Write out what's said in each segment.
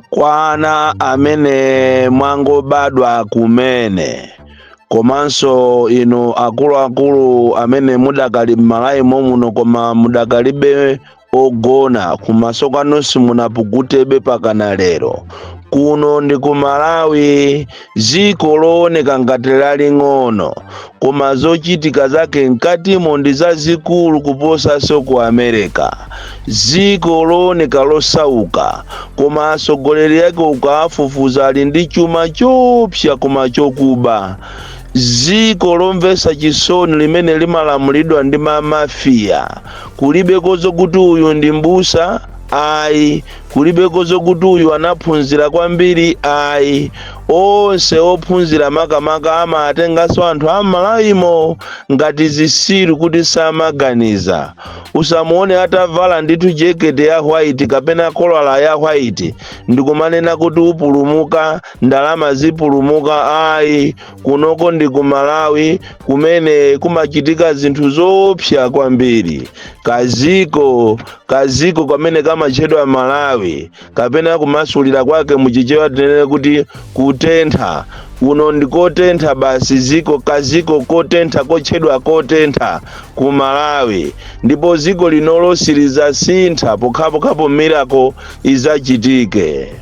Kwa ana amene mwangobadwa kumene, komanso inu akuluakulu amene mudakali m'Malawi momuno koma mudakalibe ogona, kumaso kwanu simunapukutebe pakana lero, kuno ndi ku Malawi, dziko looneka ngati laling'ono koma zochitika zake mkatimo ndi zazikulu kuposanso ku America. Dziko looneka losauka koma atsogoleri ake ukawafufuza ali ndi chuma choopsa koma chokuba. Dziko lomvetsa chisoni limene limalamulidwa ndi mamafiya. Kulibeko zokuti uyu ndi mbusa, ayi. Kulibeko zokuti uyu anaphunzira kwambiri, ayi. Onse ophunzira makamaka amatenganso anthu am'Malawimo ngati zisilu kuti samaganiza. Usamuone atavala ndithu jekete ya white kapena kolala ya white ndikumanena kuti upulumuka, ndalama zipulumuka, ayi. Kunoko ndi ku Malawi kumene kumachitika zinthu zoopsa kwambiri. Kaziko kamene kamatchedwa Malawi, kapena kumasulira kwake muchichewa tinene kuti kutentha. Kuno ndikotentha basi, ziko kaziko kotentha kotchedwa kotentha ku Malawi. Ndipo ziko linolo silizasintha pokhapokhapo miracle izachitike.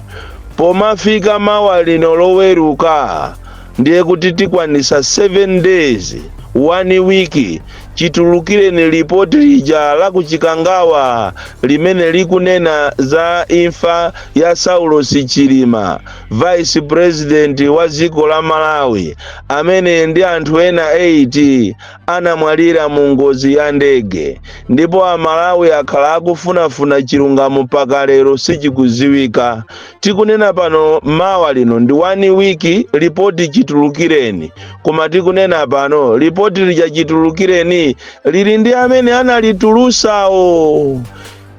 Pomafika mawa lino Loweruka, ndiye kuti tikwanisa 7 days, 1 week chitulukireni lipoti lija la kuchikangawa limene likunena za imfa ya Saulos Chilima, vice president wa dziko la Malawi, amene ndi anthu ena 8 anamwalira mu ngozi ya ndege. Ndipo Amalawi akhala akufunafuna chilungamo, mpaka lero sichikuziwika. Tikunena pano, mawa lino ndi 1 week lipoti chitulukireni, koma tikunena pano lipoti lija chitulukireni lili ndi amene analitulusawo.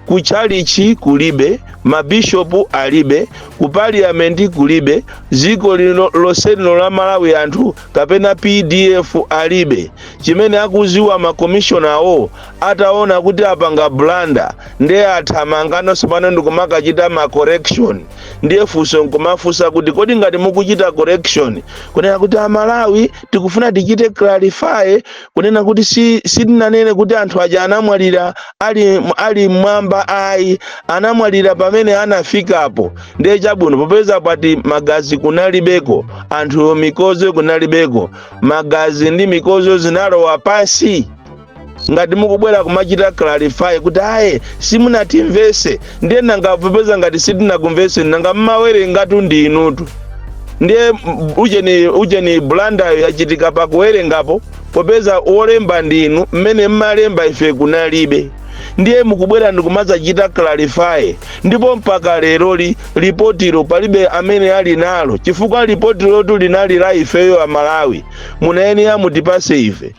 Kuchalichi kulibe, mabishopu alibe, ku parliament kulibe, dziko lino lonse lino la Malawi anthu kapena PDF alibe. Chimene akuziwa, makomishonawo ataona kuti apanga blunder, ndiye athamanganso pano ndikumakachita ma correction. Ndiye funso nkumafunsa kuti, kodi ngati mukuchita correction kunena kuti Amalawi tikufuna tichite clarify kunena kuti sitinanene kuti anthu aja anamwalira ali mmwamba, ayi, anamwalira pamene anafikapo, ndiye chabwino, popeza pati magazi kunalibeko, anthu mikozo kunalibeko, magazi ndi mikozo zinalowa pansi. Ngati mukubwera kumachita clarify kuti aye, simunatimvese, ndiye nanga popeza ngati sitinakumvese, nanga mmawerengatu ndi inutu? Ndiye ucheni blunder yo yachitika pakuwerengapo, popeza wolemba ndinu, mmene mmalemba ife kunalibe. Ndiye mukubwera ndikumadzachita clarify, ndipo mpaka leroli lipotilo palibe amene ali nalo, chifukwa lipotilotu linali la ifeyo Amalawi. Munayenera mutipase ife,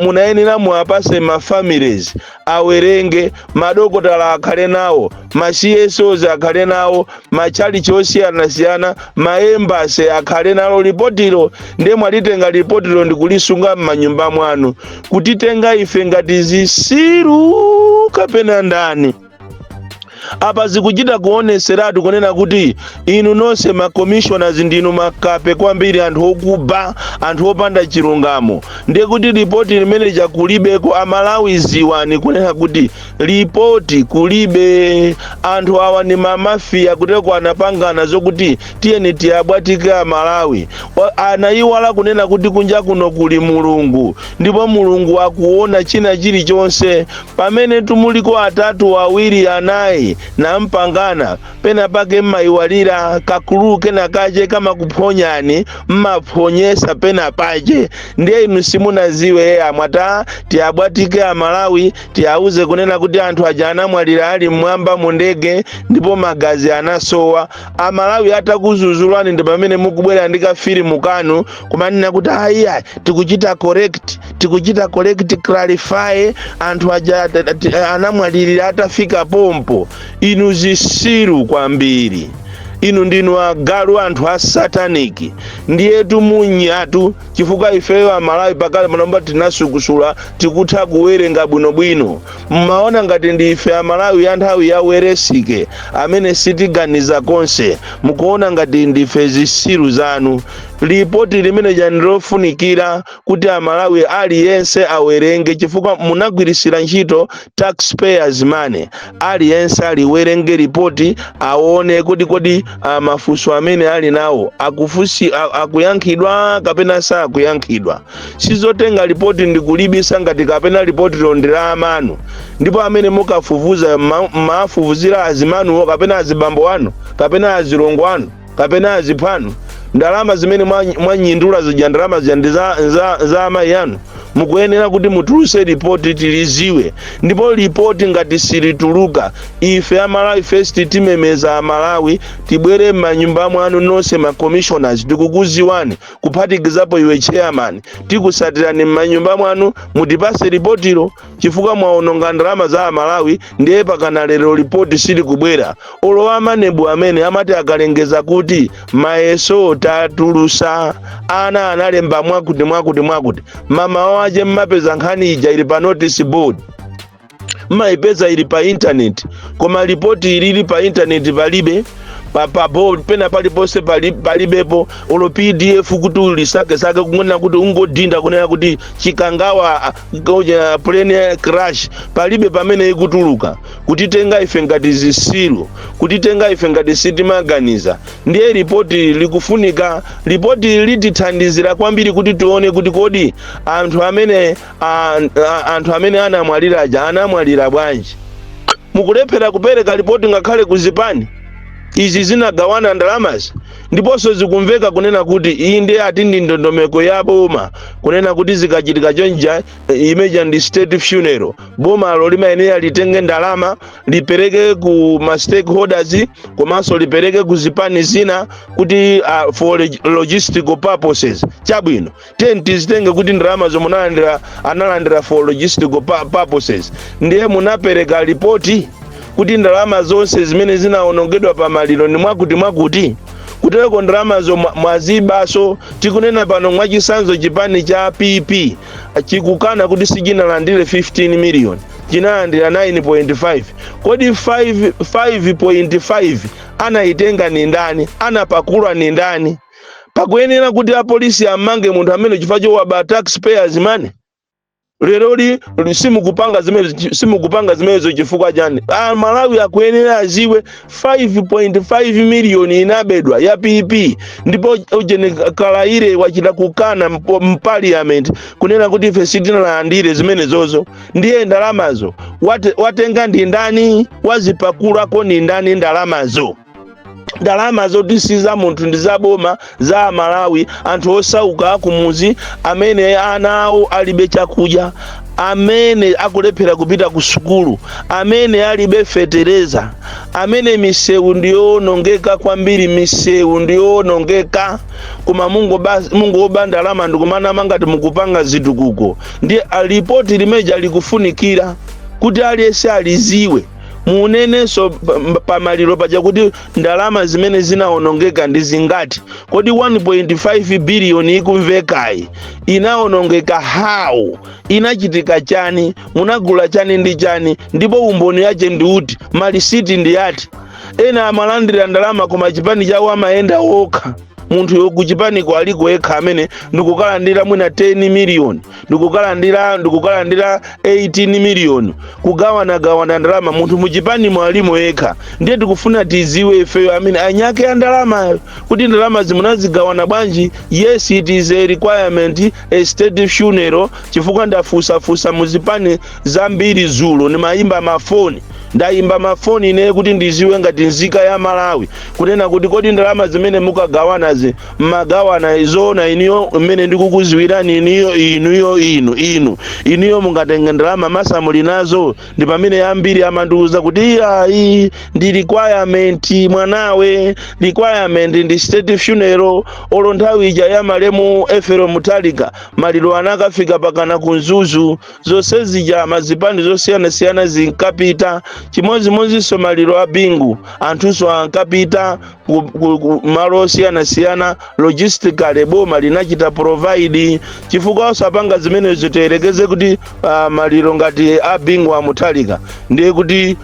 munayenera muwapase ma families awerenge, madokotala akhale nawo, ma CSOs akhale nawo, machalichi osiyanasiyana, ma embassy akhale nalo lipotilo. Ndiye mwalitenga lipotilo ndikulisunga m'manyumba mwanu, kutitenga ife ngati zisiru kapena ndani? Apa zikuchita kuoneseratu kunena kuti inu nonse ma commissioners ndinu makape kwambiri, anthu okuba, anthu opanda chilungamo. Ndiye kuti lipoti limene chakulibeko. Amalawi, ziwani kunena kuti lipoti kulibe. Anthu awa ni mamafiya, kuteko anapangana zokuti tiyeni tiyabwatike Amalawi. Anayiwala kunena kuti kunja kuno kuli Mulungu, ndipo Mulungu akuona china chilichonse. Pamene tumuliko atatu, awiri, anayi nampangana, pena pake mmayiwalira kakulu kena kache kamakuphonyani, mmaphonyesa pena pache. Ndiye inu simunaziwe eya, mwata tiyabwatike Amalawi, tiyauze kunena kuti anthu aja anamwalira ali mmwamba mu ndege ndipo magazi anasowa. Amalawi atakuzuzulani, ndi pamene mukubwera ndi kafilimu kanu kumanena kuti ayiya, tikuchita correct, tikuchita correct, clarify, anthu aja anamwalirira atafika pompo. Inu zisiru kwambiri. Inu ndinu agalu, anthu a satanic. Ndiyetu munyatu, chifukwa ifeyo Amalawi pakale panopa tinasukusula, tikutha kuwerenga bwinobwino. Mmaona ngati ndi ife Amalawi ya nthawi ya weresike amene sitiganiza konse. Mukuona ngati ndife zisilu zanu. Lipoti limene ndilofunikira kuti Amalawi aliyense awerenge, chifukwa munagwirisira ntchito taxpayers' money. Aliyense aliwerenge ripoti, aone kuti kodi mafunso amene ali nawo akuyankhidwa kapena sakuyankhidwa. Sizotenga ripoti ndikulibisa ngati kapena ripoti ndi la amanu. Ndipo amene mukafufuza, mafufuzira azimanuwo kapena azibambo anu kapena azilongo anu kapena aziphanu. Ndalama zimene mwanyindula zija, ndalama zija ndi za amayi anu. Mukuyenera kuti mutuluse ripoti, tiliziwe. Ndipo ripoti ngati silituluka, ife Amalawi First timemeza Amalawi, tibwere m'manyumba mwanu nonse. Ma commissioners tikukuziwani, kuphatikizapo iwe chairman. Tikusatirani m'manyumba mwanu, mutipase ripotilo, chifukwa mwaononga ndalama za Amalawi. Ndiye pakana lero ripoti silikubwera. Olowa MANEB amene amati akalengeza kuti mayeso tatulusa, ana analemba mwakuti mwakuti mwakuti, mama wache mmapeza nkhani ija ili pa notice board, mmayipeza ili pa internet, koma ripoti ilili pa internet palibe, pa board pena paliponse palibepo, olo PDF kuti ulisakesake, kunena kuti ungodinda kunena kuti Chikangawa plane crash, palibe pamene ikutuluka. Kutitenga ife ngati zisilu, kutitenga ife ngati sitimaganiza. Ndiye ripoti likufunika. Ripoti litithandizira kwambiri kuti tione kuti kodi anthu amene anamwaliraja anamwalira bwanji. Mukulephera kupereka ripoti ngakhale kuzipani izi zinagawana ndalamazi. Ndiponso zikumveka kunena kuti iyi ndiye ati ndi ndondomeko ya boma, kunena kuti zikachitika chonja, imeja ndi state funeral, bomalo limayenera litenge ndalama, lipereke ku ma stakeholders, komanso lipereke ku zipani zina kuti for logistical purposes. Chabwino, ten tizitenge kuti ndalama zomwe analandira, analandira for logistical purposes. Ndiye munapereka ripoti kuti ndalama zonse zimene zinawonongedwa pa maliro ndi mwakuti mwakuti? Kutereko ndalamazo mwazibaso. Tikunena pano, mwachisanzo, chipani cha PP chikukana kuti sichinalandire 15 million, chinalandira 9.5. Kodi 5 5.5 anayitenga ni ndani? Anapakula ni ndani? Pakuyenera kuti apolisi amange munthu amene chifukwa chowaba taxpayers' money. Leroli simukupanga zimene, simukupanga zimenezo chifukwa chani? Ah, Malawi akuyenera aziwe 5.5 miliyoni inabedwa ya PP. Ndipo ujene Kalaire wachita kukana mparliament kunena kuti ife sitinalandire zimenezozo. Ndiye ndalamazo watenga ndi ndani? Wazipakulako ndi ndani ndalamazo? Ndalama zoti si za munthu, ndi za boma, za Amalawi, anthu osauka akumuzi amene ana awo alibe chakudya, amene akulephera kupita ku sukulu, amene alibe fetereza, amene misewu ndiyowonongeka kwambiri, misewu ndiyowonongeka. Koma mungoba ndalama ndikumanama ngati mukupanga zitukuko. Ndi ripoti limeja likufunikira kuti aliyense aliziwe. Munenenso pamaliro paja kuti ndalama zimene zinawonongeka ndi zingati. Kodi 1.5 biliyoni ikumvekayi inawonongeka how? Inachitika chani? Munagula chani ndi chani? Ndipo umboni yache ndi uti? Malisiti ndi ati? Ena amalandira ndalama koma chipani chawo amayenda wokha. Munthu kuchipaniko aliko yekha amene ndikukalandira mwina 10 miliyoni, ndikukalandira 18 miliyoni, kugawanagawana ndalama, munthu muchipanimo alimo yekha. Ndiye tikufuna tiziwe ifeyo amene anyake ya ndalamayo kuti ndalama zimunazigawana bwanji. Yes, it is a requirement, a state funeral, chifukwa ndafusafusa muzipani zambiri. Zulo ndimayimba mafoni, ndayimba mafoni ine kuti ndiziwe ngati nzika ya Malawi, kunena kuti kodi ndalama zimene mukagawanazi mmagawana zoona? Iniyo mmene ndikukuziwirani iniyo, inuyo, inu inu inuyo mungatenga ndalama masa muli nazo? Ndi pamene ambiri amandiuza kuti iyayi, ndi requirement mwanawe, requirement ndi state funeral. Olo nthawi ija ya malemu Efero Mutalika, maliro anakafika pakana ku Mzuzu, zonse zija mazipani zosiyanasiyana zinkapita. Chimodzimodzinso maliro a Bingu, anthunso ankapita ku malo osiyanasiyana. Logistically boma linachita provide, chifukwa osapanga zimenezo, tiyerekeze kuti maliro ngati a Bingu a Mutharika, ndiye kuti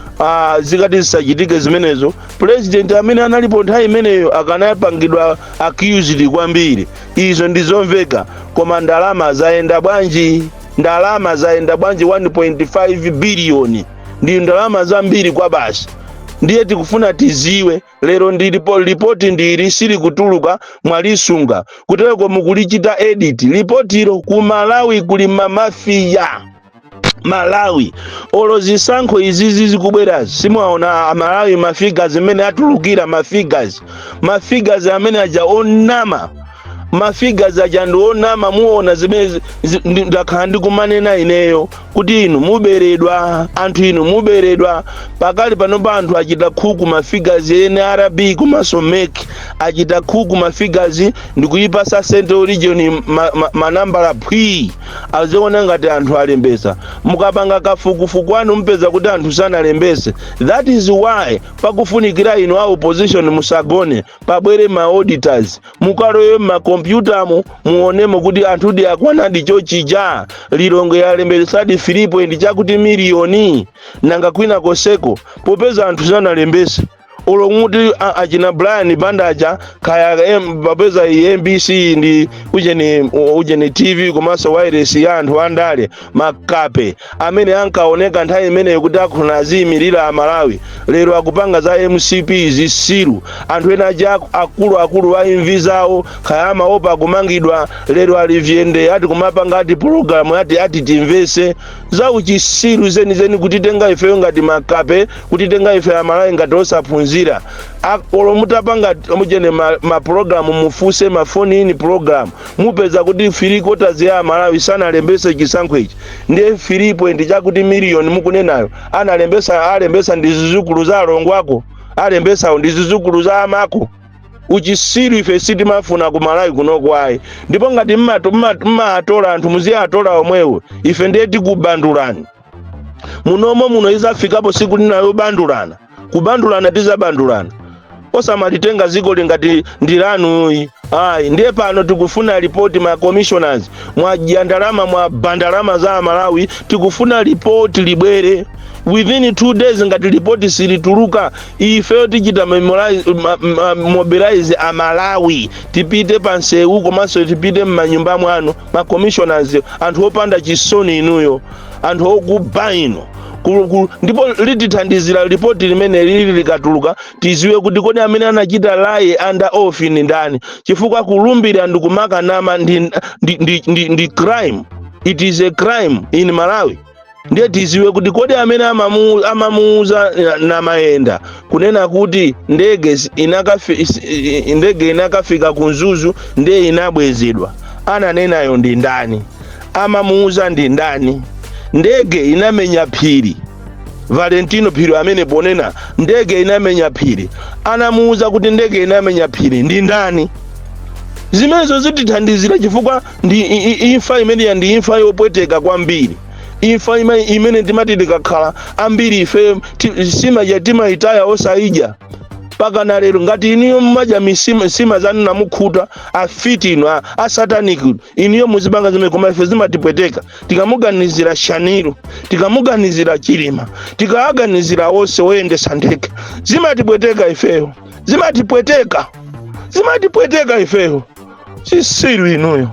zikati zisachitike zimenezo, president amene analipo nthawi imeneyo akanapangidwa accused kwambiri. Izo ndizomveka, koma ndalama zayenda bwanji? Ndalama zayenda bwanji? 1.5 biliyoni ndi ndalama zambiri kwa basi. Ndiye tikufuna tiziwe lero. Ndilipo lipoti ndili sili kutuluka, mwalisunga kutereko, mukulichita edit lipotilo. Ku Malawi kuli mamafiya. Malawi, olo zisankho izizi zikubwerazi, simuwaona Amalawi mafigures amene atulukira? Mafigures amene aja onama, mafigures aja ndi onama. Muona zimene ndakhala ndikumanena ineyo kuti inu muberedwa, anthu inu muberedwa. Pakali panopa anthu achita cook mafigures, NRB komanso MEC achita cook mafigures ndikuyipasa Central Region manambala phwi, aziona ngati anthu alembesa. Mukapanga kafukufuku anu mpeza kuti anthu sanalembese. That is why pakufunikira inu a opposition musagone, pabwere ma auditors, mukalowe mmakompyutamo, muonemo kuti anthudi akwanadi chochija. Lilongwe yalembesadi 3 point chakuti miliyoni, nanga kwina koseko? Popeza anthu sanalembese, olo muti achina Brian Bandaja kaya popeza iyi MBC ndi ujeni TV komanso wireless ya anthu andale makape amene ankaoneka nthawi imeneyo kuti akhona aziyimirira Amalawi, lero akupanga za MCP, zisilu. Anthu ena aja akuluakulu a imvi zawo, kaya amaopa kumangidwa, lero ali vyende ati kumapanga ati pologalamu ati timvese za uchisiru zenizeni, kutitenga ifeyo ngati makape, kutitenga ife Amalawi ngati osaphunzira. Olo mutapanga mujene ma program, mufuse ma phone in program, mupeza kuti 3/4 ya Amalawi sanalembese chisankho ichi. Ndiye 3 point chakuti miliyoni mukunenayo analembesa, alembesa ndi zizukulu za alongo ako, alembesawo ndi zizukulu za amako. Uchisiru ife sitimafuna ku Malawi kunoko ayi. Ndipo ngati mmatola anthu, muziyatola omwewo. Ife ndiye tikubandulani munomo muno. Izafikapo siku lina yobandulana, kubandulana tizabandulana. Osamalitenga ziko lingati ndilanuyi ayi. Ndiye pano tikufuna ripoti. Ma commissioners, mwadya ndalama, mwaba ndalama za Amalawi. Tikufuna ripoti libwere within 2 days. Ngati ripoti silituluka, ifeyo tichita mobilize Amalawi, tipite pansewu komanso tipite m'manyumba mwanu. Ma commissioners, anthu opanda chisoni inuyo, anthu okuba inu. Ndipo litithandizira ripoti limene lili likatuluka, tiziwe kuti kodi amene anachita lie under oath ni ndani, chifukwa kulumbira ndikumakanama ndi crime. It is a crime in Malawi. Ndiye tiziwe kuti kodi amene amamuuza Namayenda kunena kuti ndege inakafika ku Mzuzu ndiye inabwezedwa, ananenayo ndi ndani? Amamuuza ndi ndani? Ndege inamenya phiri, Valentino Phiri amene ponena ndege inamenya phiri, anamuuza kuti ndege inamenya phiri ndi ndani? Zimenezo zitithandizira, chifukwa ndi imfa imeneya ndi imfa yopweteka kwambiri, imfa imene timati tikakhala ambiri ife simaja timayitaya osayidya pakana lero. Ngati iniyo mmadya misima nsima zanu namukhuta, afiti inu, a satanic iniyo muzipanga zimene, koma ife zimatipweteka tikamuganizira Shaniro, tikamuganizira Chilima, tikawaganizira onse oyendesa ndege. Zimatipweteka ifeyo, zimatipweteka, zimatipweteka ifeyo. Sisiru inuyo.